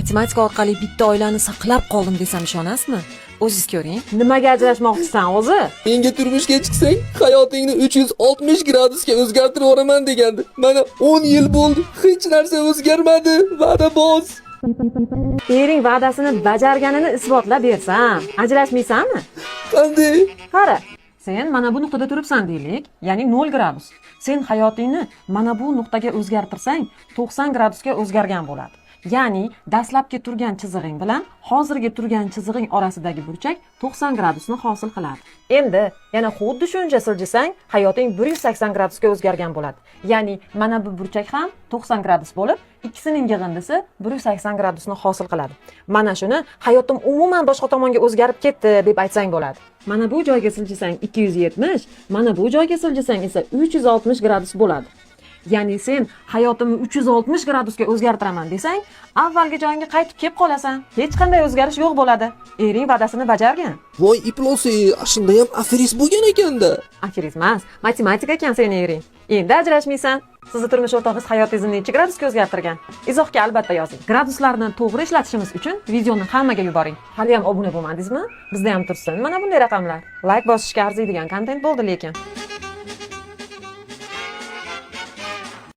Matematika orqali bitta oilani saqlab qoldim desam, ishonasizmi? O'zingiz ko'ring. Nimaga ajrashmoqchisan o'zi? Menga turmushga chiqsang, hayotingni 360 gradusga o'zgartirib yuboraman degandi. Mana 10 yil bo'ldi, hech narsa o'zgarmadi. Va'da boz. Ering va'dasini bajarganini isbotlab bersam, ajrashmaysanmi? Qanday? Qara, sen mana bu nuqtada turibsan deylik, ya'ni 0 gradus. Sen hayotingni mana bu nuqtaga o'zgartirsang, 90 gradusga o'zgargan bo'ladi. Ya'ni dastlabki turgan chizig'ing bilan hozirgi turgan chizig'ing orasidagi burchak 90 gradusni hosil qiladi. Endi yana xuddi shuncha siljisang, hayoting 180 gradusga o'zgargan bo'ladi. Ya'ni mana bu burchak ham 90 gradus bo'lib, ikkisining yig'indisi 180 gradusni hosil qiladi. Mana shuni "Hayotim umuman boshqa tomonga o'zgarib ketdi" deb aytsang bo'ladi. Mana bu joyga siljisang 270, mana bu joyga siljisang esa 360 gradus bo'ladi. Ya'ni sen "Hayotimni 360 gradusga o'zgartiraman" desang, avvalgi joyingga qaytib kelib qolasan. Hech qanday o'zgarish yo'q bo'ladi. Ering va'dasini bajargan. Voy iflosi, shunda ham aferist bo'lgan ekanda. Aferist emas, matematik ekan seni ering. Endi ajrashmaysan. Sizni turmush o'rtog'ingiz hayotingizni necha gradusga o'zgartirgan? Izohga albatta yozing. Graduslarni to'g'ri ishlatishimiz uchun videoni hammaga yuboring. Hali ham obuna bo'lmadingizmi? Bizda ham tursin mana bunday raqamlar. Layk bosishga arziydigan kontent bo'ldi lekin.